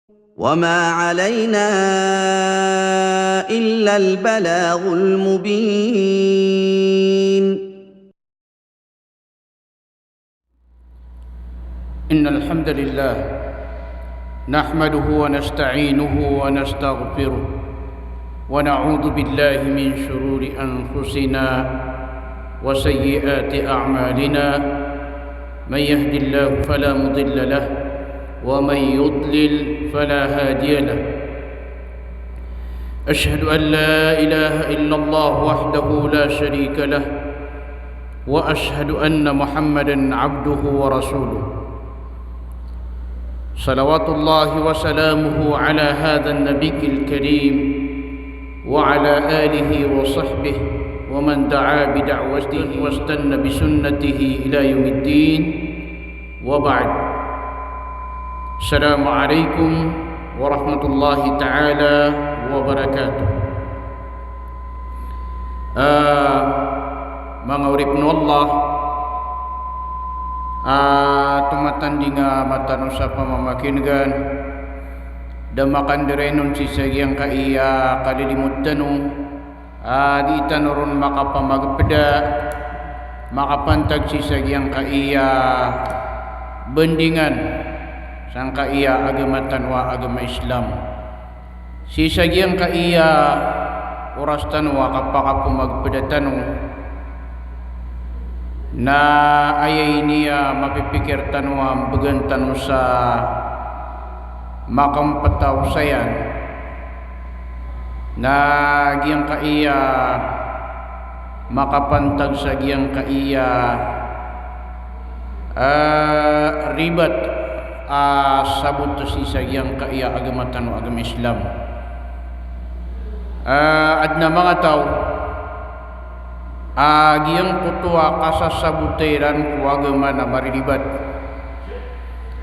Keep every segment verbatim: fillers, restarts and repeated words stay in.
وما علينا إلا البلاغ المبين. إن الحمد لله نحمده ونستعينه ونستغفره ونعوذ بالله من شرور أنفسنا وسيئات أعمالنا. من يهد الله فلا مضل له ومن يضلل فلا هادي له. أشهد أن لا إله إلا الله وحده لا شريك له وأشهد أن محمدا عبده ورسوله. صلوات الله وسلامه على هذا النبي الكريم وعلى آله وصحبه ومن دعا بدعوته واستن بسنته إلى يوم الدين. وبعد. السلام عليكم ورحمة الله تعالى وبركاته. Ah, manga oripn o Allah, ah, tomatanding a mata tano sa pamamakin'gan, da makandarainon sii sa giyangkaya kalilimod tano, ah, dii tano ron makapamagpda, makapantag sii sa giyangkaya bandingan, sangkaya agama tano a agama Islam. Sii sa giyangkaya oras tano a kapakapamagpda tano, na aya ini a mapipikir tano a mbgan tano sa makmpt a osayan, na giyangkaya makapantag sa giyangkaya, ah, ribat a sabot sii sa giyangkaya agama tano a agama Islam. Ah, adn a manga taw a giyangkoto a kasasabota iran ko agama na mariribat.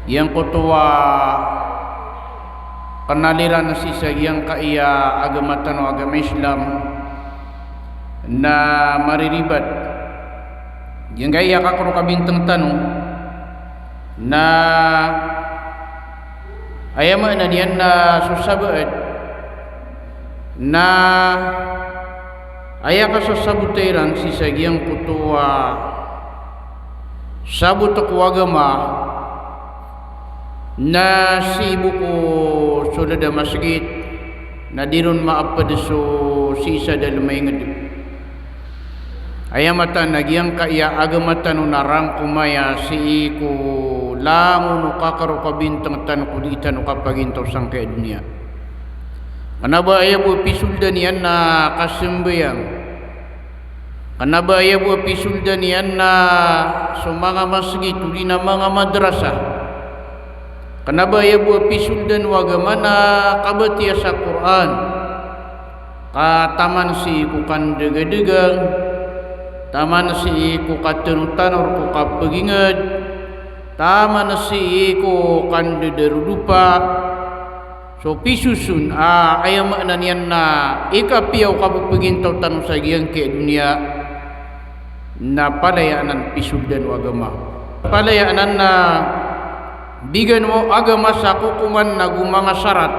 Giyangkoto a knal iran sii sa giyangkaya agama tano a agama Islam na mariribat. Giyangkaya kakrokabintang tano na aya maana niyan na so sabaad na aya kasasabota iran sii sa giyangkoto a sabot ko agama na sii bo ko soled a masgit, na di ron maapd so sii sa dalm a ingd. Aya mataan a giyangkaya agama tano na rangkomaya sii ko langon o kakrokabintang tano ko dii tano kapagintaw sangkaya doniya. Kna ba aya bo a pisoldan iyan na kasambayang. Kna ba aya bo a pisoldan iyan na so manga masgit odi na manga madrasa. Kna ba aya bo a pisoldan o agama na kabatiya sa Qur'an. Ka taman sii ko kandagadagang, taman sii ko katanotanor ko kapagingd, taman sii ko kandadarodopa. So pisoson a aya maana niyan na ikapiya o kapagintaw tano sa giyangkaya doniya na palaya anan pisoldan o agama. Palaya anan na bigan o agama sa kokoman ago manga sarat,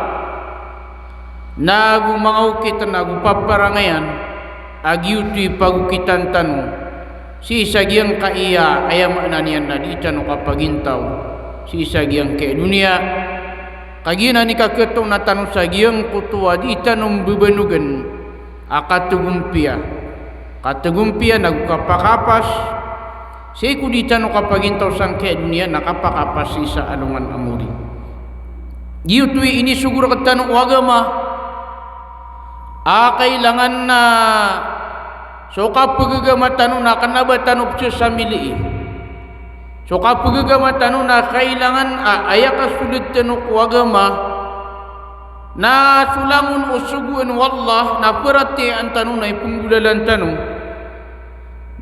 na ago manga okit na ago paparangayan a giyoto i pagokitan tano sii sa giyangkaya, aya maana niyan na dii tano kapagintaw sii sa giyangkaya doniya. Ka giyanan i kakatoona tano sa giyangkoto a dii tano mbabanogan a katagompiya. Katagompiya nago kapakapas sii ko dii tano kapagintaw sangkaya doniya na kapakapas sii sa alongan a mori. Giyoto i inisogo rktano o agama a kailangan na so kapagagama tano na kna ba tano pzasamilii. So kapagagama tano na kailangan a aya kasold tano ko agama na so langon o sogoan o Allah na paratiyayaan tano na ipnggolalan tano.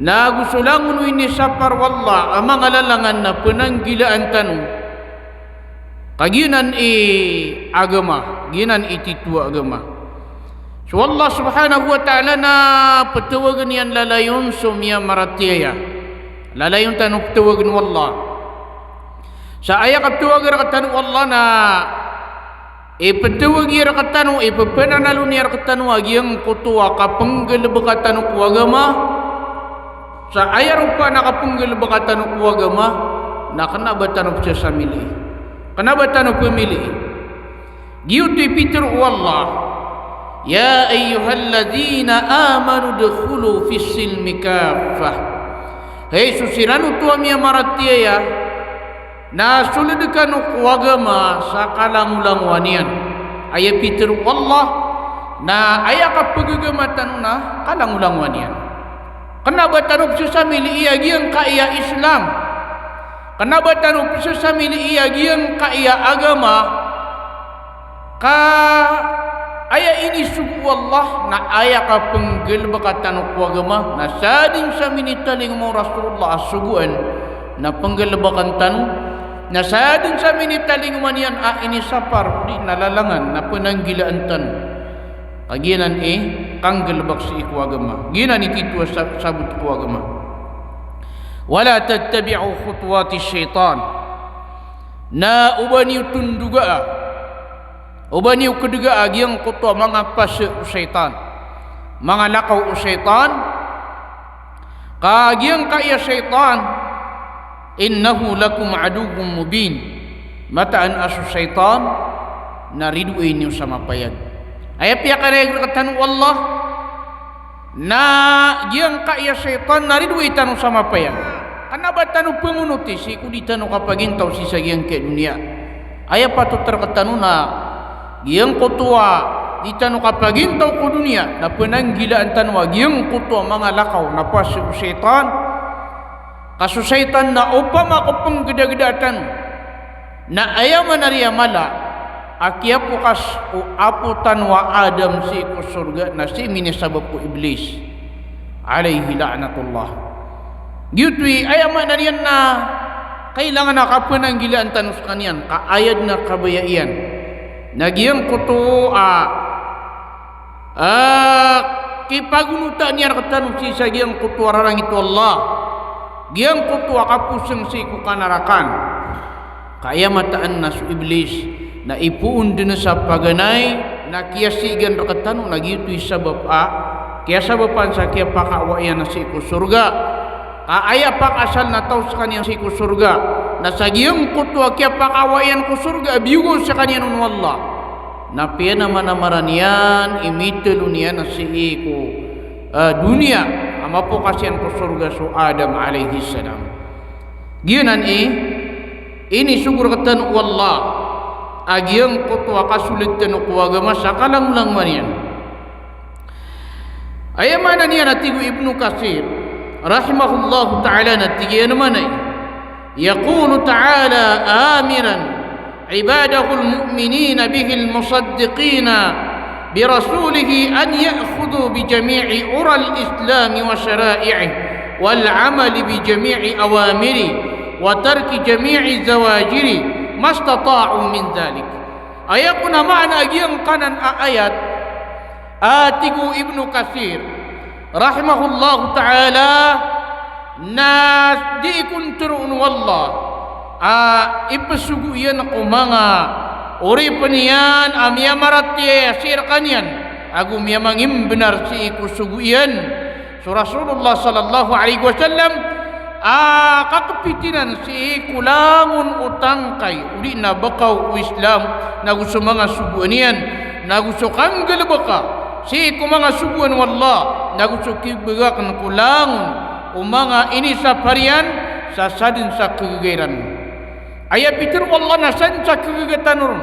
Na ago so langon o inisapar o Allah a manga lalangan na pnanggilaan tano. Ka giyanan i agama, giyanan i titho a agama. So Allah subhanahu wa ta'ala na ptawagn iyan lalayon so miyamaratiyaya. Lalayon tano ptawagn o Allah. Sa aya kaptawag rktano o Allah na Ipetawag iyan rektano, ipepananalo niyan rektano a giyangkoto a kapenggalebeka tano ko agama. Sa aya ropaan a kapenggalebeka tano ko agama na kena ba tano pesesamilii, kena ba tano pemilii. Giyoto i pitero o Allah, "Ya ayyuhalladhina amanu udkhulu fis silmi kaffah." Hay so siran oto a miyamaratiyaya, na soled kano ko agama sa kalangolangowan iyan. Aya pitero o Allah na aya kapegagama tano na kalangolangowan iyan. Kena ba tano pesesamilii a giyangkaya Islam. Kena ba tano pesesamilii a giyangkaya agama. Ka aya inisogo o Allah na aya kapenggalebeka tano ko agama, na sadn sa minitalingoma o Rasulullah a sogoan na penggalebekan tano, na sadn sa minitalingoma niyan a inisapar odi na lalangan na penanggilaan tano. Ka giyanan i kanggalebek sii ko agama. Giyanan i tito a sa-, sabot ko agama. "Wala tattabi'u khutuwati shaytan." Na oba niyo tondogaa, oba niyo kedegaa giyangkoto a manga pase o shaytan, manga lakaw o shaytan. Ka giyangkaya shaytan, "innahu lakum aduwwun mubin." Mataan a so shaytan na ridoay niyo sa mapayag. Aya piyakarayag rektano o Allah, na giyangkaya shaytan na ridoay tano sa mapayag. Kena ba tano pengonoti sii ko di tano kapagintaw sii sa giyangkaya doniya. Aya patot rektano na giyangkoto a di tano kapagintaw ko doniya na penanggilaan tano a giyangkoto a manga lakaw na pase o shaytan. Ka so shaytan na opama ko penggedagedaa tano, na aya maana riya mala a kiyapokas o apo tano a Adam sii ko sorga na sii minisabap ko Iblis, alayhi la'natullah. Giyoto i aya maana niyan na kailangan a kapenanggilaan tano sekaniyan, ka aya den a kabaya iyan na giyangkoto a, a, kipagonotaan iyan rektano sii sa giyangkoto a rarangit o Allah, giyangkoto a kaposeng sii ko kanarakaan. Ka aya mataan na so Iblis na ipoon den sa paganay na kiyasigan rektano, na giyoto i sabap a kiyasabapan sa kiyapakaawaa iyan sii ko sorga. Ka aya pakaasal na taw sekaniyan sii ko sorga, na sa giyangkoto a kiyapakaawaa iyan ko sorga a biyogaw sekaniyan on o Allah, na piyanamanamaran iyan i mitelo niyan sii ko, eh, doniya a mapokas iyan ko sorga so Adam alayhis salam. Giyanan i inisogo rektano o Allah a giyangkoto a kasoled tano ko agama sa kalangolangowan iyan. Aya maana niyan a tig o Ibnu Kathir rahimahullahu ta'ala na tig iyan a maana i, yaqulu ta'ala amiran ibadahul mu'minina bihil musaddiqina bi rasulihi an ya'khudhu bi jami'i ural islami wa shara'i'ihi wal amali bi jami'i awamirihi wa tarki jami'i zawajirihi mastata'u min dhalik. Aya kon a maana a giyangkanan a ayat, a tig o Ibnu Kathir rahimahullahu ta'ala, na dii kon teroon o Allah a ipesogo iyan ko manga oripen iyan a miyamaratiyaya sii rekaniyan ago miyamangimbenar sii ko sogo iyan so Rasulullah sallallahu alayhi wasallam a kakepitinan sii ko langon o tangkay odi na bekaw o Islam, nago so manga sogoan iyan, nago so kanggalebeka sii ko manga sogoan o Allah, nago so kibagaken ko langon o manga inisapar iyan sa sadn sa kegaga iran. Aya pitero o Allah na sadn sa kegaga tano ron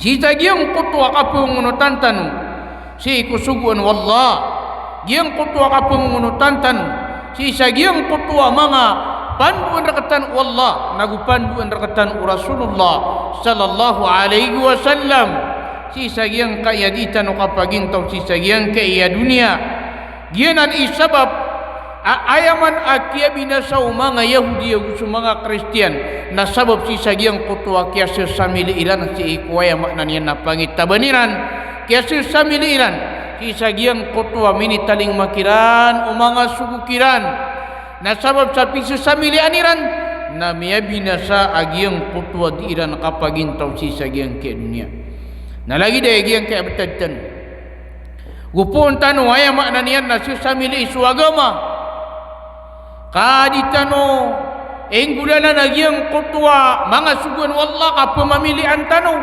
sii sa giyangkoto a kapengonotan tano sii ko sogoan o Allah, giyangkoto a kapengonotan tano sii sa giyangkoto a manga pandoan rektano o Allah nago pandoan rektano o Rasulullah sallallahu alayhi wasallam, sii sa giyangkaya di tano kapagintaw sii sa giyangkaya doniya. Giyanan i sabap a aya man a kiyabinasa o manga Yahudi ago so manga Kristiyan na sabap sii sa giyangkoto a kiyasesamili iran sii ko aya maana niyan na pangitaban iran, kiyasesamili iran sii sa giyangkoto a minitalingoma kiran o manga sogo kiran. Na sabap sa pisesamilian iran na miyabinasa a giyangkoto a di iran kapagintaw sii sa giyangkai a doniya. Na lagid aya giyangkai a btad tano. Gopoon tano, aya maana niyan na sesamilii so agama. Ka di tano inggolalan a giyangkoto a manga sogoan o Allah ka pmamilian tano.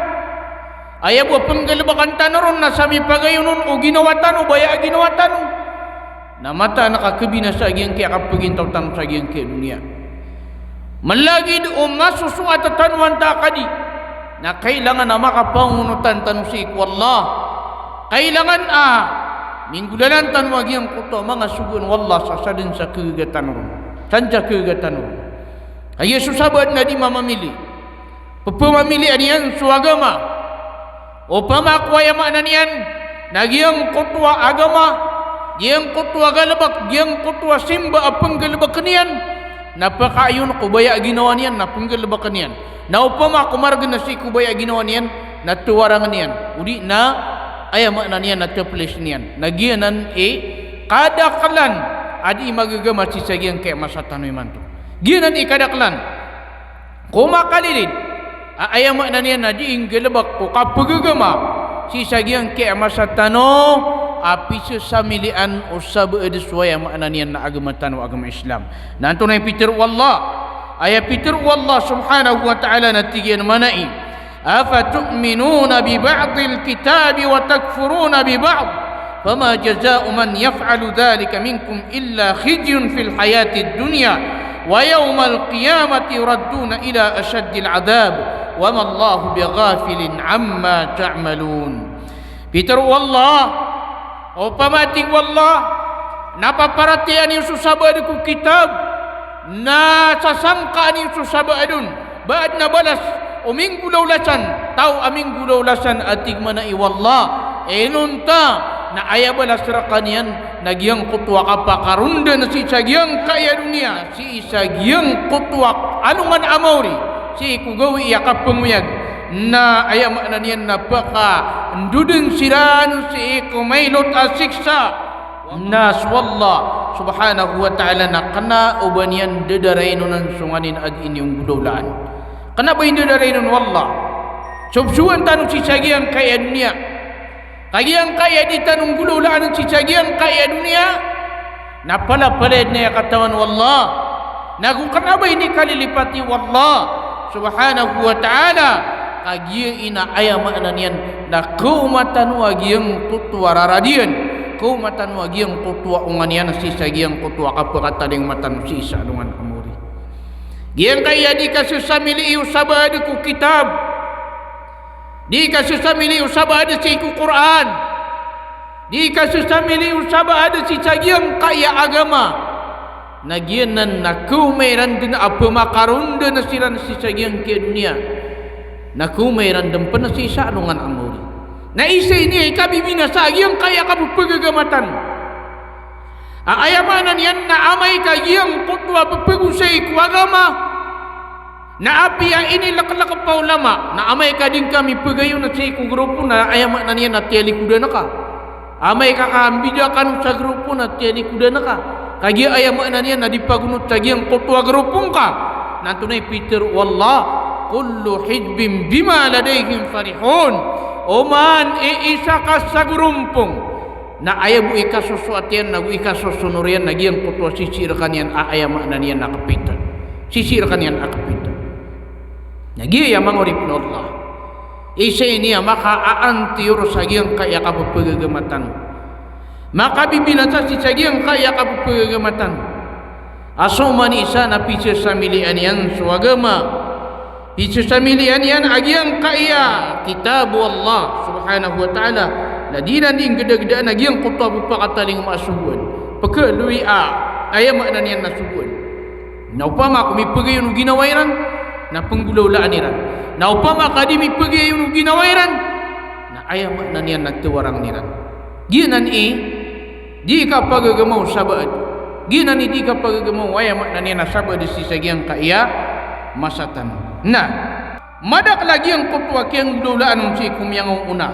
Aya bo a pnggalbkan tano ron na sa mipagayon on o ginawa tano, baya a ginawa tano. Na mataan a kabinasa a giyangkai a kapagintaw tano sa giyangkai a doniya. Malagid o masosoat tano antaa ka di, na kailangan a makapangonotan tano sii ko Allah. Kailangan a minggolalan tano a giyangkoto a manga sogoan o Allah sa sadn sa kagaga tano ron. Sadn sa kagaga tano ron. Aya so sabaad na di mamamili. Pphamamilian iyan so agama. Opama ko aya maana niyan na giyangkoto a agama, giyangkoto a galbk, giyangkoto a simba a pnggalbkn iyan na pkaayon ko baya a ginawa niyan na pnggalbkn iyan. Na opama ko margn sii ko baya a ginawa niyan na twarangn iyan, odi na aya maana niyan na tplisn iyan. Na giyanan i kadaklan a di magagama sii sa giyangkai a masa tano imanto. Giyanan i kadaklan ko makalilid a aya maana niyan na di inggalbk ko kapagagama sii sa giyangkai a masa tano a pisesamilian o sabaad so aya maana niyan na agama tano a agama Islam. Na antonaa i pitharo o Allah? Aya pitharo o Allah subhanahu wa ta'ala na tig iyan a mana i, "Afatu'minuna bi ba'dil kitabi wa takfuruna bi ba'd? Fama jaza'u man yaf'alu dhalika minkum illa khizyun fil hayatid dunya, wa yawmal qiyamati yuradduna ila ashaddil adhab, wa mallahu bighafilin amma ta'malun." Pitharo o Allah, opama, tig o Allah, na paparatiyayaan iyo so sabaad ko kitab, na sasangkaan iyo so sabaad on, baad na balas o minggolawla san, taw a minggolawla san, a tig mana i o Allah, inonta na aya balas rkaniyan na giyangkoto a kapakarondan sii sa giyangkai a doniya, sii sa giyangkoto a alongan a maori, sii ko gawii a kapangoyag, na aya maana niyan na pakandodn siran sii ko mailot a siksa. Na so Allah subhanahu wa ta'ala na kna o ba niyan dadarai on so nganin a di niyo nggolawlaan. Kna ba i ndadarai on o Allah. Sobsowan tano sii sa giyangkai a doniya. Ka giyangkai a di tano nggolawlaan sii sa giyangkai a doniya na palapalaya dn aya katawan o Allah. Na go kna ba inikalilipati o Allah subhanahu wa ta'ala, ka giya i na aya maana niyan na kaoma tano a giyangkoto a rarad iyan, kaoma tano a giyangkoto a onga niyan sii sa giyangkoto a kapakatalingoma tano sii sa alongan a maori. Giyangkai a di kasesamilii o sabaad ko kitab, di kasesamilii o sabaad sii ko Qur'an, di kasesamilii o sabaad sii sa giyangkai a agama. Na giyanan na kaoma iran dn a pmakarondan siran sii sa giyangkai a doniya, na kaoma iran dn pn sii sa alongan a maori. Na isa ini i kabibinasa a giyangkai a kapphagagama tano. A aya maana niyan na amay ka giyangkoto a pphagosay ko agama na apiya inilaklak pa ulama, na amay ka di ngka mipagayon sii ko grupo na aya maana niyan na tiyalikodan ka. Amay ka kambida kano sa grupo na tiyalikodan ka. Kagiya aya maana niyan na di pagonot sa giyangkoto a grupo ngka. Na antonaa i pitharo o Allah, "Kullu hizbin bima ladayhim farihun." Oman i isa ka sa grumpong na aya bo ikasosoat iyan, na go ikasosonor iyan, na giyangkoto a sisii rkaniyan a aya maana niyan na kapita. Sisii rkaniyan a kapita. Na giya manga oripn o Allah. Isa ini a makaantiyor sa giyangkai a kapphagagama tano. Makabibinasa sii sa giyangkai a kapphagagama tano. A so oman i isa na pisesamilian iyan so agama. Pisesamilian iyan a giyangkai a kitab o Allah subhanahu wa ta'ala. Na di iran di nggdagdaan a giyangkoto a bo pakatalingoma a sogoan. Pkhaaloy a aya maana niyan na sogoan. Na opama ko mipagayon o ginawa iran, na pnggolawlaan iran. Na opama ka di mipagayon o ginawa iran, na aya maana niyan na twarangn iran. Giyanan i di kapagagama o sabaad. Giyanan i di kapagagama o aya maana niyan na sabaad sii sa giyangkai a masa tano. Na madakl a giyangkoto a kiyanggolawlaan on sii ko miyangaoona.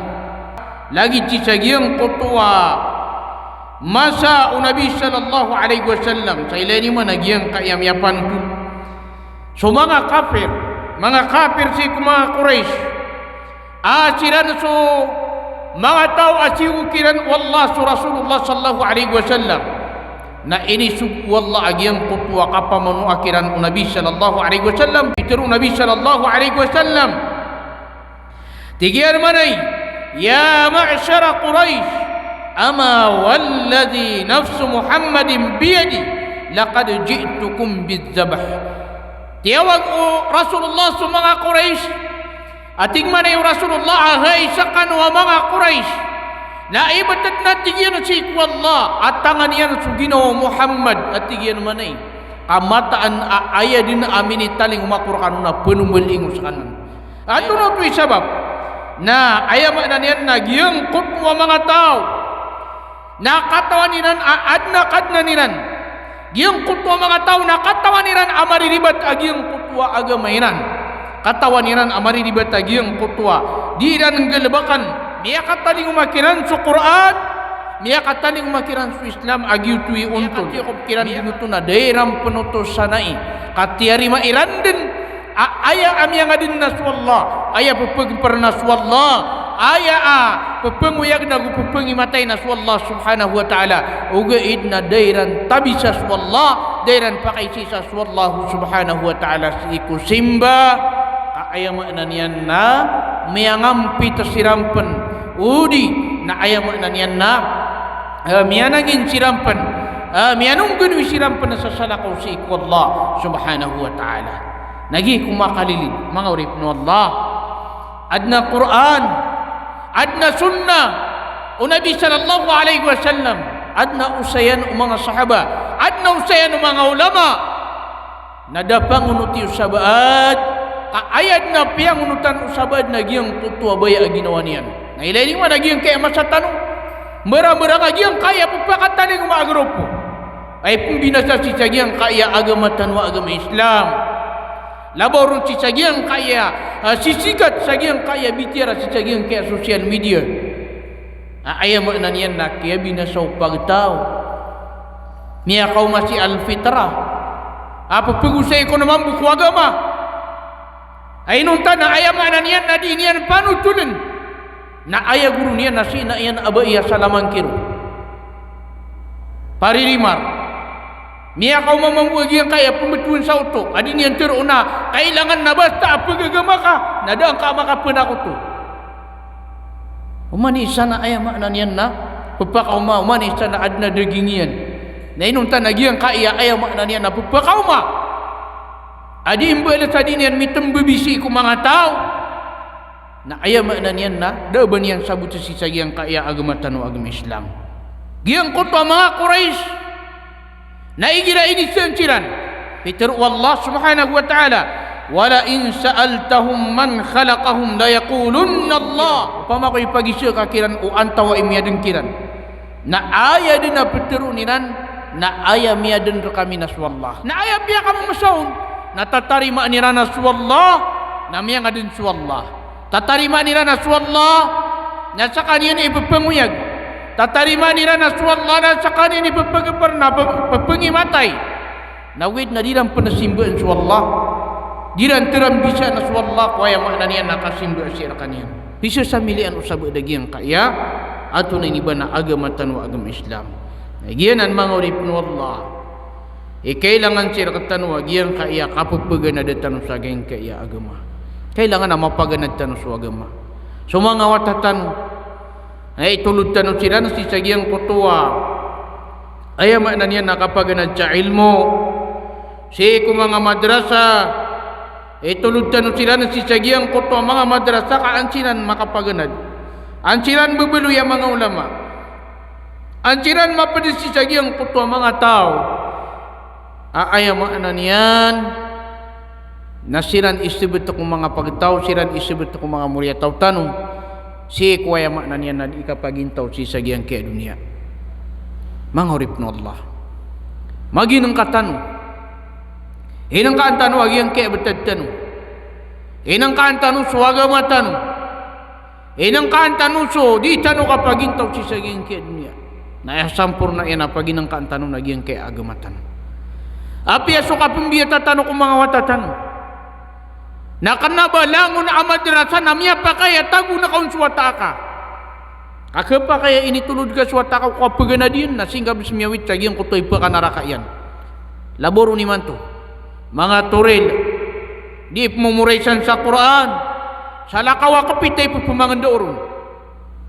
Lagid sii sa giyangkoto a masa o Nabi sallallahu alaihi wasallam, sa ilay niyo man a giyangkai a miyapanotol. So manga kafir, manga kafir sii ko manga Quraysh, a siran so manga taw a siyogo kiran o Allah so Rasulullah sallallahu alaihi wasallam, na inisogo o Allah a giyangkoto a kapamanoa kiran o Nabi sallallahu alaihi wasallam. Pitharo o Nabi sallallahu alaihi wasallam, tig iyan manay, "Ya ma'shara Quraysh, ama walladhi nafsu Muhammadin biyadihi, laqad ji'tukum bidh-dhabh." Tiyawag o Rasulullah so manga Quraysh, a tig manay o Rasulullah a hay skano a manga Quraysh, na ibt na tig iyan sii ko Allah a tangan iyan so ginawa o Muhammad, a tig iyan manay, ka mataan a aya dn a minitalingoma ko rkano na pnmbaloy ko skano. Antonaa oto i sabap? Na aya maana niyan na giyangkoto a manga taw na katawan iran a adn a Kadnan iran. Giyangkoto a manga taw na katawan iran a mariribat a giyangkoto a agama iran. Katawan iran a mariribat a giyangkoto a di iran nggalbkn. Miyakatalingoma kiran so Qur'an, miyakatalingoma kiran so Islam a giyoto i ontol. Miyakatiyakop kiran giyoto na da iran pn oto sanai ka tiyarima iran dn a aya a miyangadn na so Allah, aya pphampr na so Allah, aya a pphangoyag na go pphangimatay na so Allah subhanahu wa ta'ala. Ogaid na da iran tabisa so Allah, da iran pakaisisa so Allah subhanahu wa ta'ala sii ko simba, ka aya maana niyan na miyangampit siran pn, odi na aya maana niyan na, eh, miyanangin siran pn, eh, miyanongganowi siran pn sa salakaw sii ko Allah subhanahu wa ta'ala. Na giya ko makalilid, manga oripn o Allah, adn a Qur'an, adn a sunnah o Nabi sallallahu alaihi wasallam, adn a osayan o manga sahaba, adn a osayan o manga ulama. Na da pangonoti o sabaad, ka aya dn a piyangonotan o sabaad na giyangkoto a baya a ginawa niyan. Na ilay niyo man a giyangkaya masa tano, mbarambara a giyangkaya pphakatalingoma a grupo a ipmbinasa sii sa giyangkaya agama tano a agama Islam. Labaw ron sii sa giyangkaya, ah, sisikat sa giyangkaya bitiyara sii sa giyangkaya social media. A aya maana niyan na kiyabinasa o pagtaw. Miyakaoma si alfitrah a pphagosay ko na mambo ko agama. Ay inonta na aya maana niyan na di niyan panotoln. Na aya goro niyan na sii na iyan a bai a salamangkiro. Paririmar. Miyakaoma mambo a giyangkaya pmbtowan sa oto a di niyan tharoon a kailangan na basta a pagagama ka na da ngka makapnakoto. Oman i isa na aya maana niyan na pphakaoma, oman i isa na adn a daging iyan. Na inonta na giyangkaya aya maana niyan na pphakaoma a di mbalas a di niyan mitmbabi sii ko manga taw. Na aya maana niyan na da a ba niyan sabot sii sa giyangkaya agama tano a agama Islam. Giyangkoto a manga Quraysh na igira inisaan siran, pitharo o Allah subhanahu wa ta'ala, "Wa la in sa'altahum man khalaqahum la yaqulunna Allah." Opama ko ipagisa ka kiran o antaa i miyadn kiran, na aya dn a ptharoon iran na aya miyadn rkami na so Allah. Na aya piyakamamasa on na tatarimaan iran a so Allah na miyangadn so Allah. Tatarimaan iran a so Allah na skaniyan i pphangoyag. Tatarimaan iran a so Allah na skaniyan i pphagpr na p-, pphangimatay. Na ogaid na di iran pn simbaan so Allah. Di iran tharan bisaan a so Allah ko aya maana niyan na kasimbaa sii rkaniyan. Pisasamilian o sabaad a giyangkaya a antonaa ini ba na agama tano a agama Islam. Na giyanan manga oripn o Allah i kailangan sii rktano a giyangkaya kapphaganadan tano sa giyangkaya agama. Kailangan a mapaganad tano so agama. So manga wata tano, na itolod tano siran sii sa giyangkoto a aya maana niyan na kapaganad sa ilmo sii ko manga madrasa. Itolod tano siran sii sa giyangkoto a manga madrasa ka an siran makapaganad. An siran babaloy a manga ulama. An siran mapd sii sa giyangkoto a manga taw a aya maana niyan na siran i sbt ko manga pagtaw, siran i sbt ko manga moriyataw tano sii ko aya maana niyan na di kapagintaw sii sa giyangkaya doniya. Manga oripn o Allah, maginngka tano. Inngkaan tano a giyangkaya btad tano. Inngkaan tano so agama tano. Inngkaan tano so di tano kapagintaw sii sa giyangkaya doniya. Na aya samporna iyan a paginngkaan tano na giyangkaya agama tano. Apiya so kapmbiyata tano ko manga wata tano. Na kna ba langon a madrasa na miyapakay a tago na ka on so wata aka. Ka khapakay a initolod ka so wata aka ko kapaganad iyan na sii ngka bs miyawit sa giyangkoto a ipakanaraka iyan. Labo ron imanto. Manga toril. Di pmomoraisan sa Qur'an. Salakaw a kapita i pphamangndao ron.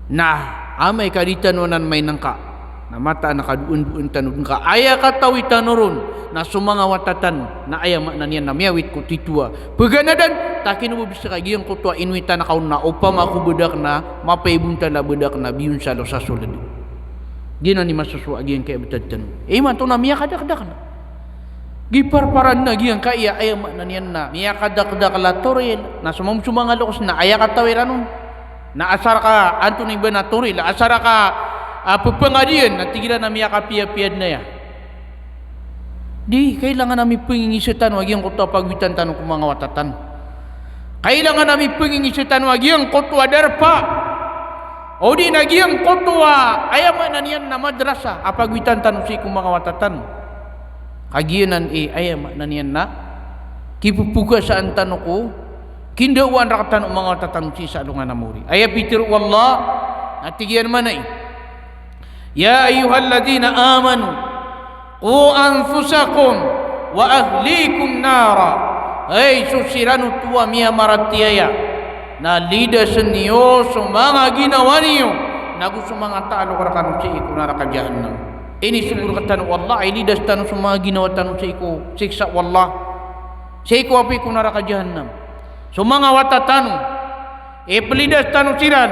Na amay ka di tano anan mainngka, na mataan a kadoandoan tano dn ka aya katawi tano ron na so manga wata tano na aya maana niyan na miyawit ko titho a paganadan, ta kino bo bs ka giyangkoto a inwitan ka on na opama ko bdak na mapaibontal a bdak na biyon sa losa so lad. Giyanan i masosowa a giyangkaya btad tano. Imanto na miyakadakdak na Giparparan na giyangkaya, aya maana niyan na miyakadakdakl a toril, na so manga, so manga loks na aya katawi ran on. Na asar ka antonaa i ba na toril, asar ka, ah, pphangadiyan, na tig iran a miyakapiyapiya dn aya. Di, kailangan a mipngingiza tano a giyangkoto a pagowitan tano ko manga wata tano. Kailangan a mipngingiza tano a giyangkoto a darpa. O di na giyangkoto a, aya maana niyan na madrasa, a pagowitan tano sii ko manga wata tano. Ka giyanan i, aya maana niyan na, kipopogasaan tano ko, kindaoan rktano o manga wata tano sii sa alongan a mori. Aya pitharo o Allah, na tig iyan mambo i, "Ya ayyuhalladhina amanu, qu anfusakum wa ahlikum nara." Hay so siran oto a miyamaratiyaya, na lidasn iyo so manga ginawa niyo, nago so manga talok rkano sii ko naraka jahannam. Inisogo rktano o Allah a ilidas tano so manga ginawa tano sii ko siksa o Allah, sii ko api ko naraka jahannam. So manga wata tano, iplidas tano siran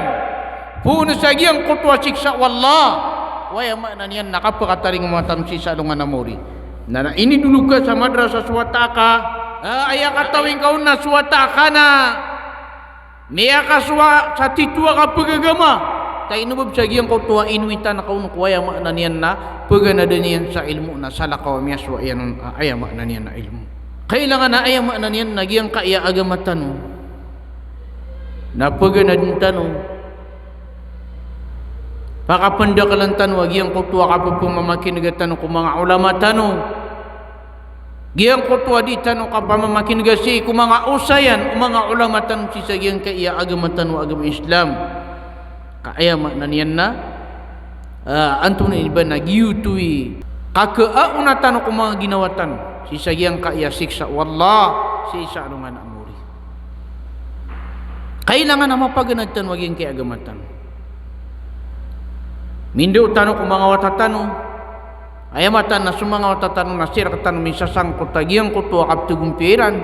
poon sa giyangkoto a siksa o Allah, aya maana niyan na kapakataringoma tano sii sa alongan a mori. Na, na inidolog ka sa madrasa so wata aka, ah, aya katawi ngka on na so wata aka na miyakasowa sa titho a kapagagama. Ta ino ba bs a giyangkoto a inwitan ka on ko, aya maana niyan na paganadan iyan sa ilmo, na salakaw a miyasowa iyan on, ah, aya maana niyan na ilmo. Kailangan a, aya maana niyan na giyangkaya agama tano na paganadn tano, pakapndaklan tano a giyangkoto a kapphamakin'ga tano ko manga ulama tano. Giyangkoto a di tano kapamakin'ga sii ko manga osayan o manga ulama tano sii sa giyangkaya agama tano a agama Islam. Ka aya maana niyan na, ah, antonaa i ba na giyoto i kakhaona tano ko manga ginawa tano sii sa giyangkaya siksa o Allah sii sa alongan a mori. Kailangan a mapaganad tano a giyangkaya agama tano. Mindao tano ko manga wata tano. Aya mataan na so manga wata tano na sii rktano misasangkot a giyangkoto a kapthagompiya iran.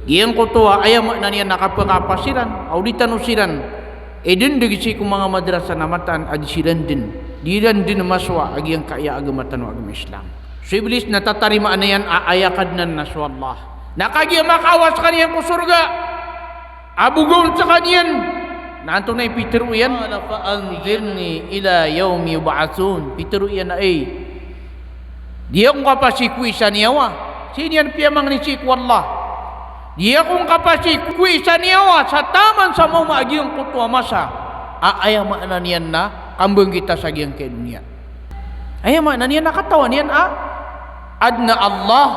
Giyangkoto a, aya maana niyan na kapakapas iran, a o di tano siran idndg sii ko manga madrasa na mataan a di siran dn, di iran dn masowa a giyangkaya agama tano a agama Islam. So Iblis na tatarimaan iyan a aya Kadnan na so Allah. Na kagiya makaawa skaniyan ko sorga a bogawn skaniyan, na antonaa i pitharo iyan? Qala fa anzirni ila yawmi yub'athun. Pitharo iyan a, ay, di akong kapasikoy sa niyawa. Sii niyan piyamangni sii ko Allah. Di akong kapasikoy sa niyawa sa taman sa maoma a giyangkoto a masa a, aya maana niyan na, kambangkita sa giyangkaya doniya. Aya maana niyan na katawan iyan a adn a Allah.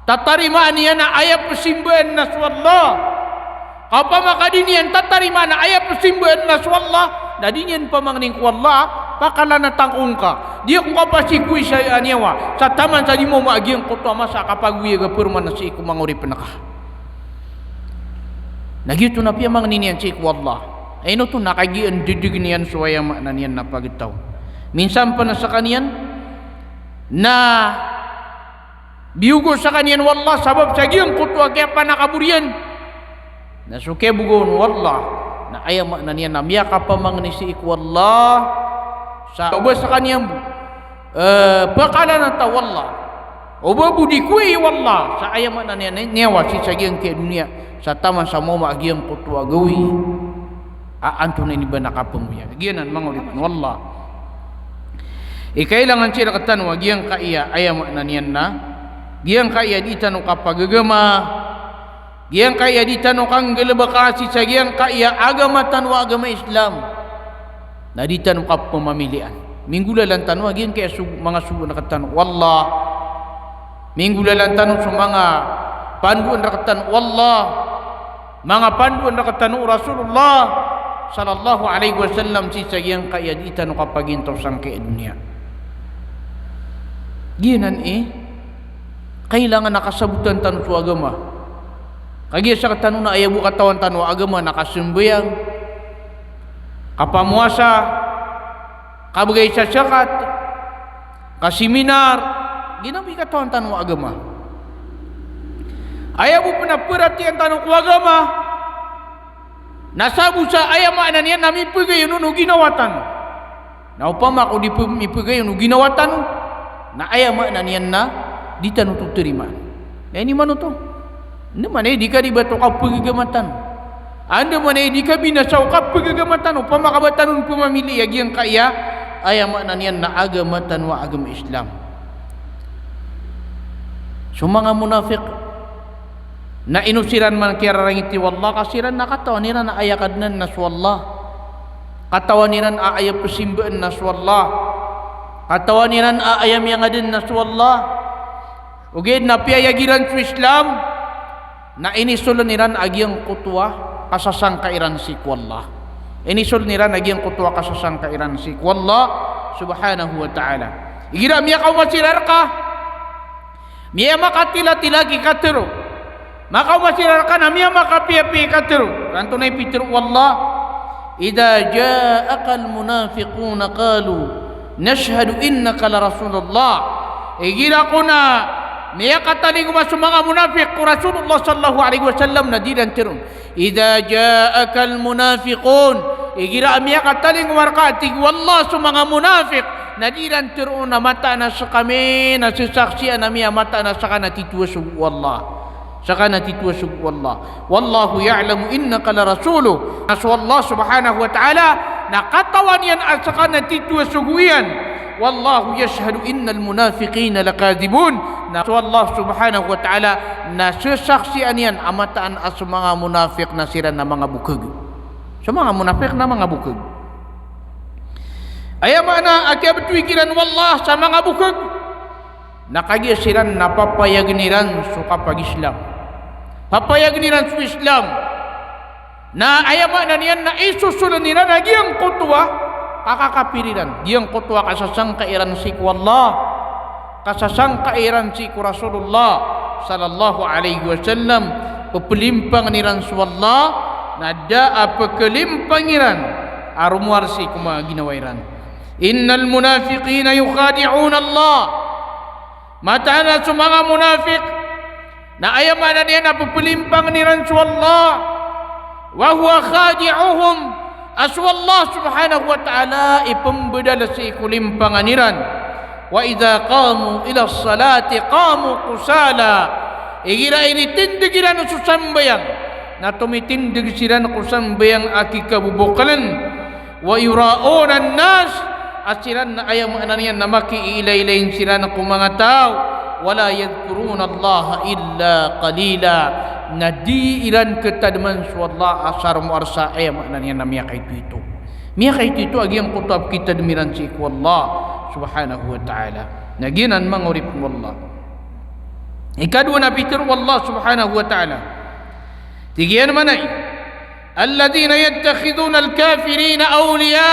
Tatarimaan iyan a aya pzimbaan na so Allah. Ka opama ka di niyan tatarimaan a aya pzimbaan na so Allah, na di niyan pamangnin ko Allah, pakalanatan ko ngka. Di akong kapasikoy sa niyawa sa taman sa di maoma a giyangkoto a masa a kapagoyag a paroman sii ko manga oripn ka. Na giyoto na piyamangni niyan sii ko Allah. Ino oto na kagiya ndadg iyan so, aya maana niyan na, pagtaw. Minsan pn a skaniyan na biyogo skaniyan o Allah sabap sa giyangkoto a kiyapanakabor iyan. Na so kiyabogoon o Allah na, aya maana niyan na, miyakapamangni sii ko Allah sa o ba skaniyan bo, eh, pakalanatan o Allah, o ba bo di kowa i o Allah sa, aya maana niyan, niyawa sii sa giyangkaya doniya sa taman sa maoma a giyangkoto a gawii a antonaa i ba na kapngoyag. Giyanan manga oripn o Allah i kailangan sii rktano a giyangkaya, aya maana niyan na, giyangkaya di tano kapagagama, giyangkaya di tano kanggalbka sii sa giyangkaya agama tano a agama Islam, na di tano kapmamilian. Minggolalan tano a giyangkaya so, manga sogoan rktano o Allah. Minggolalan tano so manga pandoan rektano o Allah, manga pandoan rektano o Rasulullah sallallahu alaihi wasallam sii sa giyangkaya dii tano kapagintaw sangkaya doniya. Giyanan i kailangan a kasabotan tano so agama. Kagiya sektano na aya bo katawan tano a agama na kasambayang, kapamowasa, kabegay sa zakat, kaseminar, giyanan bo i katawan tano a agama. Aya bo pen a peratiyayaan tano ko agama na sabo sa aya maana niyan na mipegay on o ginawa tano. Na opama ko di pe-, mipegay on o ginawa tano, na aya maana niyan na di tano oto tarimaan. Na ini manoto. Andamanaya i di karibat o kapegagama tano. Andamanaya i di kabinasa o kapegagama tano, opama ka ba tano on pemamiliya giyangkaya, aya maana niyan na agama tano a agama Islam. So manga monafik, na ino siran man kiyararangiti o Allah, ka siran na katawan iran a aya kadnan na so Allah. Katawan iran a aya pesimbaan na so Allah. Katawan iran a aya miyangaden na so Allah. Ogaid na piyayag iran so Islam, na inisolen iran a giyangkoto a kasasangka iran sii ko Allah. Inisolen iran a giyangkoto a kasasangka iran sii ko Allah subhanahu wa ta'ala. Igira miyakaoma siran reka, miyamakatilatilag i katero. Makaoma siran reka na miyamakapiyapiya i katero. Antonaa i pitero o Allah? "Idha ja'akal munafiquna qalu nashhadu innaka la Rasulullah." Igira kon a miyakatalingoma so manga monafik ko Rasulullah sallallahu alaihi wasallam na di iran teroon. "Idha ja'akal munafiqun." Igira a miyakatalingoma reka, tig o Allah, so manga monafik, na di iran teroon a mataan a sekami na sesaksian ami a mataan a seka na tito a sogo o Allah. Seka na tito a sogo o Allah. "Wallahu ya'lamu innaka la rasuluh." Na so Allah subhanahu wa ta'ala na katawan iyan a seka na tito a sogo iyan. "Wallahu yashhadu innal munafiqina lakadhibun." Na so Allah subhanahu wa ta'ala na sesaksian iyan a mataan a so manga monafik na siran na manga bokeg. So manga monafik na manga bokeg. Aya maana a kiyabetowi kiran o Allah sa manga bokeg, na kagiya siran na papayagen iran so kapag-Islam. Papayagen iran so Islam. Na aya maana niyan na isosolen iran a giyangkoto a kakakapir iran, giyangkoto a kasasangka iran sii ko Allah, kasasangka iran sii ko Rasulullah sallallahu alaihi wasallam, pepelimpangen iran so Allah, na da a pekelimpang iran a romowar sii ko manga ginawa iran. "Innal munafiqina yukhadi'una Allah." Mataan a so manga monafik na aya maana niyan na pepelimpangen iran so Allah. "Wa huwa khadi'uhum." A so Allah subhanahu wa ta'ala i pembedal sii ko limpangan iran. "Wa idha qamu ila salati qamu kusala." Igira initindeg iran so sambayang, na tomitindeg siran ko sambayang a kikabobokelen. "Wa yura'unan nas." A siran na aya maana niyan na makiilaylayin siran ko manga taw. "Wa la yadhkurunallaha illa qalila." Na di iran ketademan so Allah a saromowar sa aya maana niyan na miyakaitoito. Miyakaitoito a giyangkoto a pekitadem iran sii ko Allah subhanahu wa ta'ala. Na giyanan manga oripen o Allah. Ikadowa na pitero o Allah subhanahu wa ta'ala. Tig iyan mambo a, "Alladhina yattakhidhunal kafirina awliya."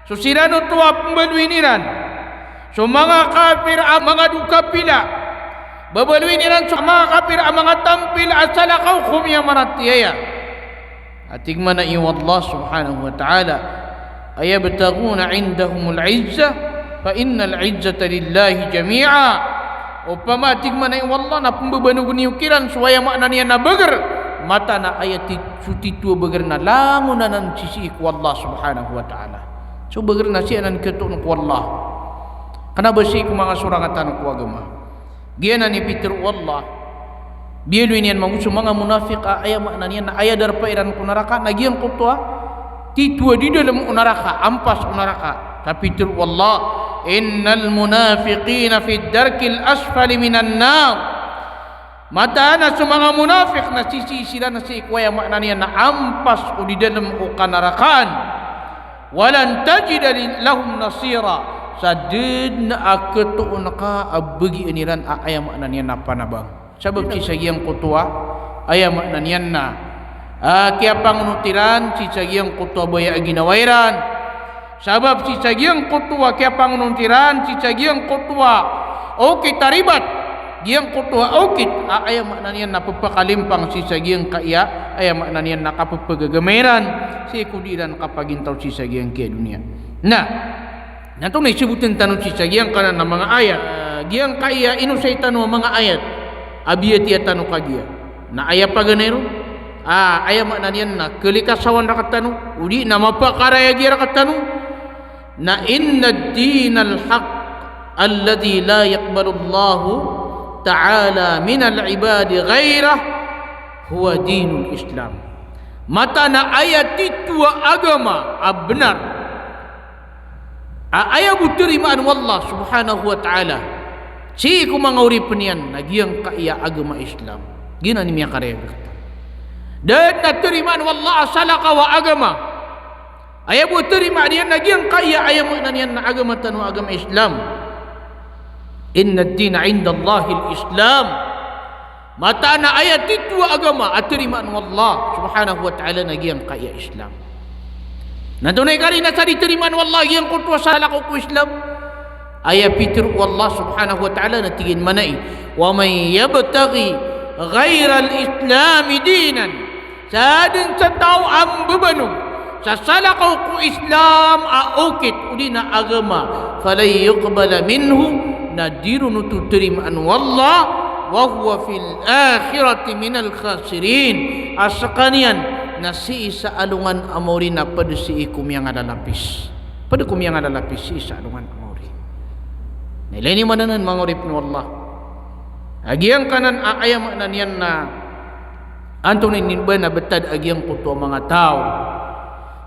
So siran oto a pembaloyin iran so manga kafir a manga dokapila. Babaloyin iran so manga kafir a manga tampil a salakaw ko miyamaratiyaya. A tig mambo o Allah subhanahu wa ta'ala, "Ayabtaghuna 'indahumul 'izzah, fa innal 'izzata lillahi jami'a." Opama, tig mambo o Allah, na pembebanogen iyo kiran so aya maana niyan na beger, mataan a aya ti-, so tito a beger na langon anan sisii ko Allah subhanahu wa ta'ala. So beger na sii anan ketoon ko Allah. Kena ba sii ko manga sorangan tano ko agama. Giyanan i pitero o Allah. Biyaloy niyan mambo so manga monafik a aya maana niyan na aya darpa iran ko naraka na giyangkoto a tito a di dalem o naraka, ampas o naraka. Ka pitero o Allah, "Innal munafiqina fid darkil asfali minan nar." Mataan a so manga monafik na sisii siran sii ko aya maana niyan na ampas o di dalem o kanarakaan. "Walan tajida li-, lahum nasira." Sa da den a ketoon ka a bagian iran a aya maana niyan na panabang. Sabap sii sa giyangkoto a, aya maana niyan na, ah, kiyapangonot iran sii sa giyangkoto a baya a ginawa iran. Sabap sii sa giyangkoto a kiyapangonot iran sii sa giyangkoto a okit a ribat, giyangkoto a okit a, aya maana niyan na pphakalimpang sii sa giyangkaya, aya maana niyan na kapphagagama iran, sii ko di iran kapagintaw sii sa giyangkaya doniya. Na, na antonaa i sabotn tano sii sa giyangkanan a manga ayat? Ah, giyangkaya inosay tano a manga ayat a biyatiya tano kagiya. Na aya paganay ron, ah, aya maana niyan na kalikasawan rktano, odi na mapakarayag iyan rktano, na innad dinal haqq alladhi la yaqbalullahu ta'ala minal ibadi ghayrahu huwa dinul Islam. Mataan a aya titho a agama a bnar a aya bo tarimaan o Allah subhanahu wa ta'ala sii ko manga oripn iyan na giyangkaya agama Islam. Giyanan i miyakarayag rktano. Da dn a tarimaan o Allah a salakaw a agama. Aya bo tarimaan iyan na giyangkaya, aya maana niyan na agama tano a agama Islam. Innad dina indallahil Islam. Mataan a aya titho a agama a tarimaan o Allah subhanahu wa ta'ala na giyangkaya Islam. Na antonaa i karina sa di tarimaan o Allah giyangkoto a salakaw ko Islam? Aya pitharo o Allah subhanahu wa ta'ala na tig iyan mambo a, "Wa man yabtaghi ghayral Islami dinan." Sadn sa taw a mbabanog sa salakaw ko Islam a okit odi na agama, falan yuqbala minhu, na di ron oto tarimaan o Allah, wa huwa fil akhirati minal khasirin, a skaniyan na sii sa alongan a maori na pd sii ko miyangalalapis. Pd ko miyangalalapis sii sa alongan a maori. Na ilay niyo man anan manga oripn o Allah. A giyangkanan a aya maana niyan na antonaa i ba na btad a giyangkoto a manga taw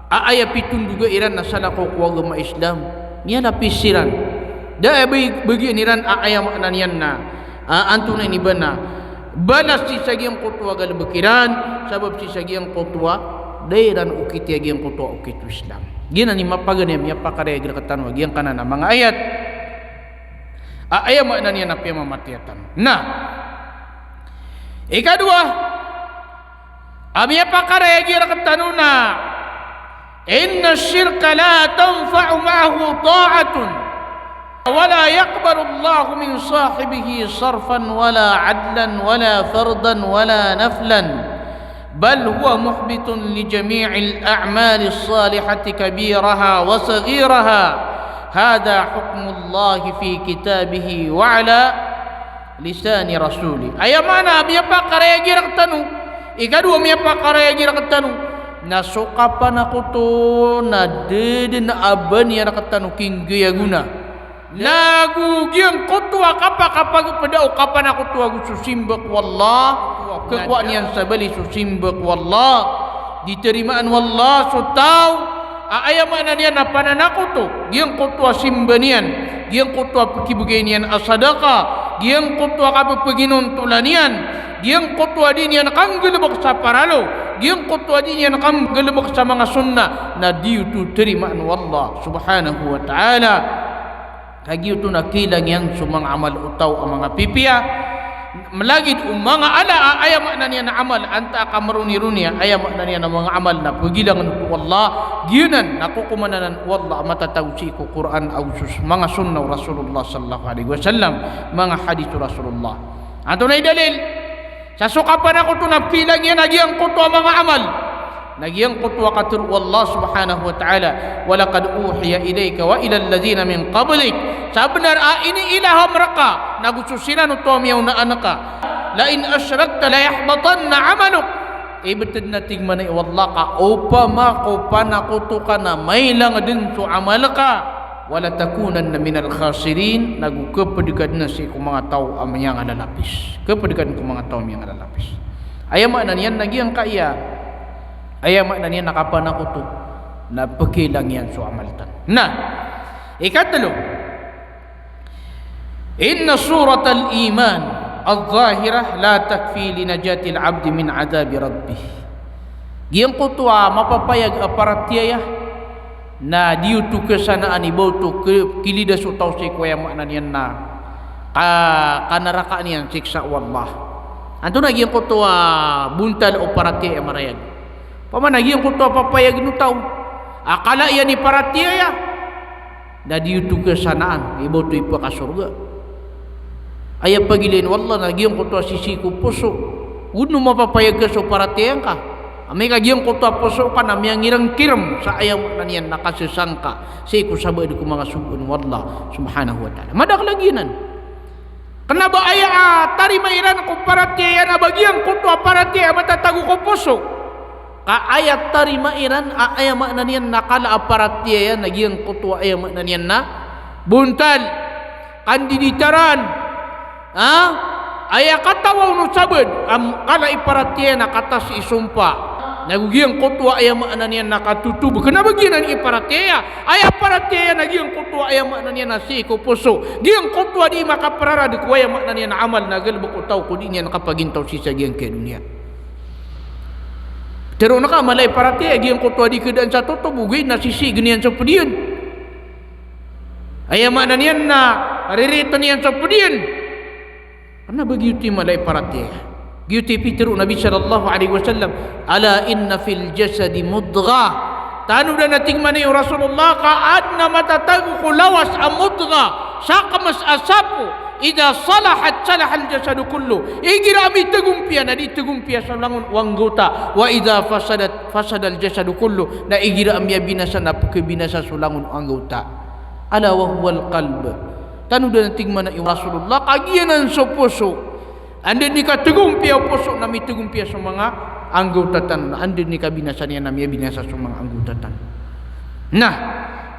a aya pitondoga iran na salakaw ko agama Islam, miyalapis siran. Da a bagi-, bagian iran a aya maana niyan na, a, antonaa i ba na balas sii sa giyangkoto a galbk iran, sabap sii sa giyangkoto a da iran okiti a giyangkoto a okit o Islam. Giyanan i mapaganay a miyapakarayag rktano a giyangkanan a manga ayat a aya maana niyan na piyamamatiya tano. Na ikadowa a miyapakarayag iyan rktano na, inna shirka la tanfa'u ma'ahu ta'atun, wa la yaqbalu Allahu min sahibihi sarfan, wa la adlan, wa la fardan, wa la naflan, bal huwa muhbitun li jami'il a'malis salihati kabiraha wa saghiraha. Hadha hukmullahi fi kitabihi wa ala lisani rasuli. Aya maana a miyapakarayag iyan rktano, ikadowa a miyapakarayag iyan rktano, na so kapanakoto na da dn a ba niyan rktano kinggayagona. Na go giyangkoto a kapakapagpda o kapanakoto ago so simba ko Allah, khakowa niyan sa bali so simba ko Allah, di tarimaan o Allah so taw a aya maana niyan na pananakoto giyangkoto a simba niyan, giyangkoto a pkibgay niyan a sadaka, giyangkoto a kapphginontolan iyan, giyangkoto a di niyan kanggalbk sa paralo, giyangkoto a di niyan kanggalbk sa manga sunnah, na di oto tarimaan o Allah subhanahu wa ta'ala. Kagiya oto na kilang iyan so manga amal o taw a manga pipiya. Lagid o manga ala a aya maana niyan na amal, antaa ka mronironi a aya maana niyan na manga amal na pgilangan oto o Allah, giyanan na kokoman anan o Allah a matatago sii ko Qur'an ago so manga sunnah o Rasulullah sallallahu alaihi wasallam, manga hadith o Rasulullah. Antonaa i dalil? Sa so kapanakoto na pkilang iyan a giyangkoto a manga amal na giyangkoto a katharo o Allah subhanahu wa ta'ala, "Wa laqad uhiya ilayka wa ilal ladhina min qablik." Sabnar a iniilaham rka na go so siran oto a miyaonaan ka. "La in ashrakta la yahbatanna amaluk." Ibtad na tig mambo o Allah ka opama ko panakoto ka na mailang dn so amal ka. "Wa la takunanna minal khasirin," na go khapd ka dn sii ko manga taw a miyangalalapis. Khapd ka dn ko manga taw a miyangalalapis. Aya maana niyan na giyangkaya, aya maana niyan na kapanakoto na pkilang iyan so amal tano. Na ikatlo, inna suratal iman adh-dhahirah la takfi li najatil abdi min adhabi rabbih. Giyangkoto a mapapayag a paratiyaya na di oto kasanaan i ba oto ki-, kilidas o taw sii ko aya maana niyan na ka-, kanarakaan iyan siksa o Allah. Antonaa giyangkoto a bontal o paratiyaya a marayag? Opama na giyangkoto a papayag o taw a kala iyan i paratiyaya, na di oto kasanaan, iba oto ipakasorga. Aya pagilain o Allah na giyangkoto a sisii ko poso. Go den o mapapayag ka so paratiyaya ngka, amay ka giyangkoto a poso ka na miyangirangkirem sa aya maana niyan na kasesangka sii ko sabaad ko manga sogoan o Allah subhanahu wa ta'ala. Madakl a giyanan. Kena ba aya a tarima iran ko paratiyaya na ba giyangkoto a paratiyaya a matatago ko poso. Ka aya tarima iran a aya maana niyan na kala a paratiyaya na giyangkoto a aya maana niyan na bontal. Kandiditaran. Ha? Aya katawaw o sabaad a kala i paratiyaya na katas i sompa. Na go giyangkoto a aya maana niyan na katotob. Kena ba giyanan i paratiyaya. Aya paratiyaya na giyangkoto a aya maana niyan na sii ko poso. Giyangkoto a di makaprarad ko aya maana niyan na amal na galebek o taw ko di niyan kapagintaw sii sa giyangkai a doniya. Teroon ka a mala i paratiyaya giyangkoto a di kadaan sa totob, ogaid na sisii geniyan so ped iyan. Aya maana niyan na ririiten iyan so ped iyan. Kena ba giyoto i mala i paratiyaya. Giyoto i pitero o Nabi sallallahu alaihi wasallam, "Ala inna fil jasadi mudghah." Tanodan a tig mambo o Rasulullah ka aden a matatago ko lawas a mudghah, sakmas a sapo, "idha salahat salahal jasadu kulluh." Igira a mitegompiya na di tegompiya so langon o anggawta. "Wa idha fasadat fasadal jasadu kulluh." Na igira a miyabinasa na pekebinasa so langon o anggawta. "Ala wa huwal qalb." Tanodan a tig mambo o Rasulullah ka giyanan so poso. Anda den i kategompiya o poso na mitegompiya so manga anggawta tano, na anda den i kabinasa niyan na miyabinasa so manga anggawta tano. Na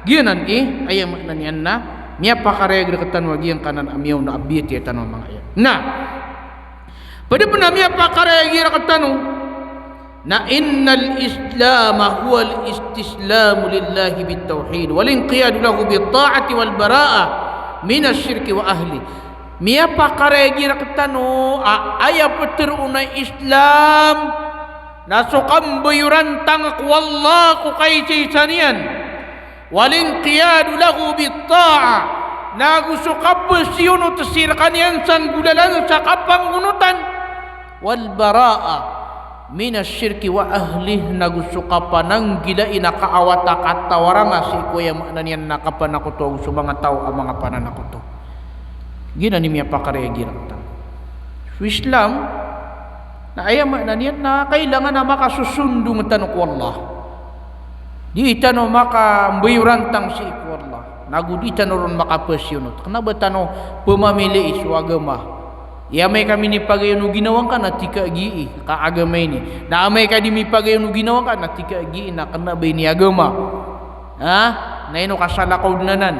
giyanan i aya maana niyan na miyapakarayag rektano a giyangkanan a miyaona a biyatiya tano a manga ayat. Na ped pen a miyapakarayag rektano na innal Islama huwal istislamu lillahi bit tawhid wal inqiyadu lahu bit ta'ati wal bara'ah minash shirki wa ahlih. Miyapakarayag rektano a aya petero o Islam na so kambayorantang ko Allah ko kaisaisa niyan. Wal inqiyadu lahu bit ta'ah, nago so kapesiyonot sii rekaniyan sa nggolalan sa kapangonotan. Wal bara'ah minash shirki wa ahlih, nago so kapananggilai na kaawata katawaranga sii ko aya maana niyan na kapanakoto ago so manga taw a manga pananakoto. Giyanan i miyapakarayag rektano. So Islam na aya maana niyan na kailangan a makasosondong tano ko Allah. Di tano makambayorantang sii ko Allah. Nago di tano ron makapesiyonot. Kena ba tano pemamilii so agama. Aya amay ka minipagayon o ginawa ngka na tig ka gii ka agama ini. Na amay ka di mipagayon o ginawa ngka na tig ka gii na kena ba ini agama. Ha? Na ino ka salakaw den anan.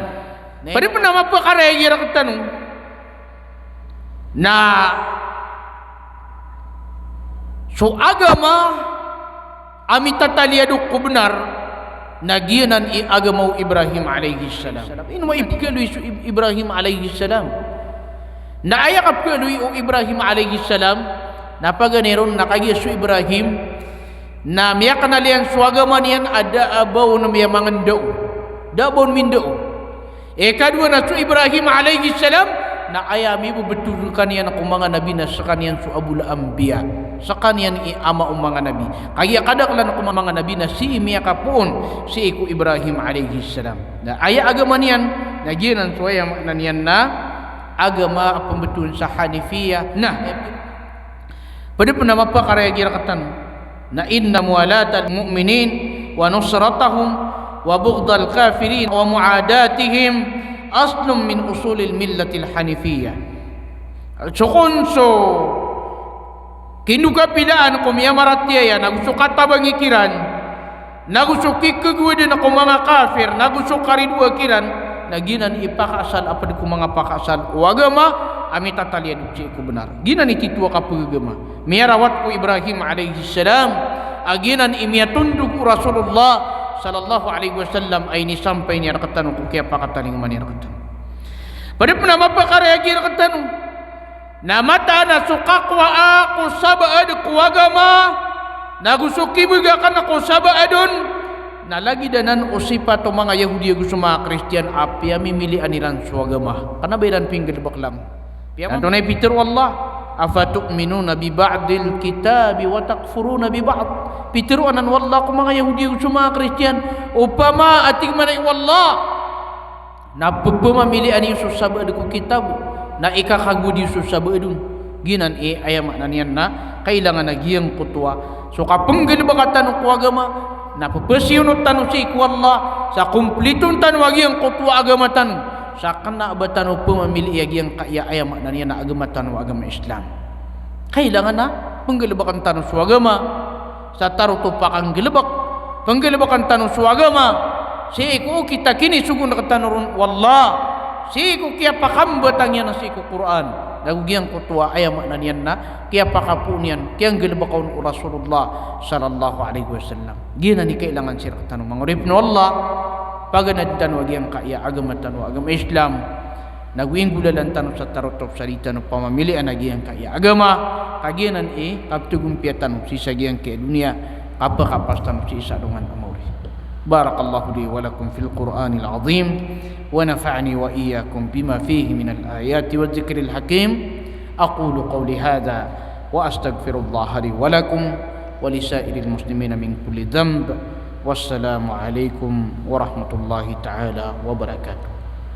Ped pen a mapakarayag rektano na so agama a mitataliyadok ko benar na giyanan i agama o Ibrahim alayhis salam. Ino ma i pekeloy so Ib-, Ibrahim alayhis salam? Na aya kapekeloy o Ibrahim alayhis salam na paganay ron na kagiya so Ibrahim na miyakenal iyan so agama niyan a da a ba on miyamangndao. Da a ba on mindao. Ikadowa na so Ibrahim alayhis salam na aya mibebetod rekaniyan ko manga nabi na sekaniyan so abul anbiya. Sekaniyan i ama o manga nabi. Kagiya kadaklan ko manga nabi na sii miyakapoon sii ko Ibrahim alayhis salam. Na aya agama niyan na giyanan so aya maana niyan na agama a pembetowan sa Hanifiyah. Na ped pen a mapakarayag rektano na inna muwalatal mu'minin wa nusratahum wa bughdal kafirin wa mu'adatihim aslun min usulil millatil hanifiyah. So kon so kindokapilaan ko miyamaratiyaya nago so katabangi kiran nago so kikegoweden ko manga kafir, nago so karidoa kiran, na giyanan i pakaasal a ped ko manga pakaasal o agama a mitataliyadok sii ko benar. Giyanan i tito a kapagagama. Miyarawat ko Ibrahim alayhis salam, a giyanan i miyatondog o Rasulullah sallallahu alayhi wasallam a inisampay niyan rektano ko kiyapakatalingoma niyan rektano. Ped pen a mapakarayag rektano na mataan a so kakowaa ko sabaad ko agama, nago so kibegak ko sabaad on, na lagid anan o sipat o manga Yahudi ago so manga Kristiyan a piyamimilian iran so agama. Kena ba iran pinggalebek lang. Piya-, antonaa i pitero o Allah? Afatu'minuna bi ba'dil kitabi wa takfuruna bi ba'd. Pitharo anan o Allah ko manga Yahudi ago so manga Kristiyan, opama a tig mambo o Allah na pepamamilian iyo so sabaad ko kitab, na ikakagowad iyo so sabaad on. Giyanan i aya maana niyan na kailangan a giyangkoto a so kapenggalebeka tano ko agama na pepasiyonot tano sii ko Allah sa komplito tano a giyangkoto a agama tano, sa kena a ba tano pemamilii a giyangkaya aya maana niyan na agama tano a agama Islam. Kailangan a penggalebeken tano so agama sa tarotop a kanggalebek. Penggalebeken tano so agama sii ko okit a kinisogoan rektano ron o Allah, sii ko kiyapakambatang iyan sii ko Qur'an, nago giyangkoto a aya maana niyan na kiyapakapoon iyan, kiyanggalebeka on o Rasulullah sallallahu alaihi wasallam. Giyanan i kailangan sii rektano manga oripen o Allah, paganad tano a giyangkaya agama tano a agama Islam. Nago inggolalan tano sa tarotop sa di tano pamamilian a giyangkaya agama, ka giyanan i kapetogompiya tano sii sa giyangkaya doniya, kapekapas tano sii sa alongan a maori. Barakallahu li wa lakum fil Qur'anil azim, wa nafa'ani wa iyyakum bima fihi minal ayati wa dhikril hakim. Aqulu qawli hadha wa astaghfirullaha li wa lakum wa li sa'iril muslimina min kulli dhanb. Wassalamu alaikum warahmatullahi ta'ala wabarakatuh.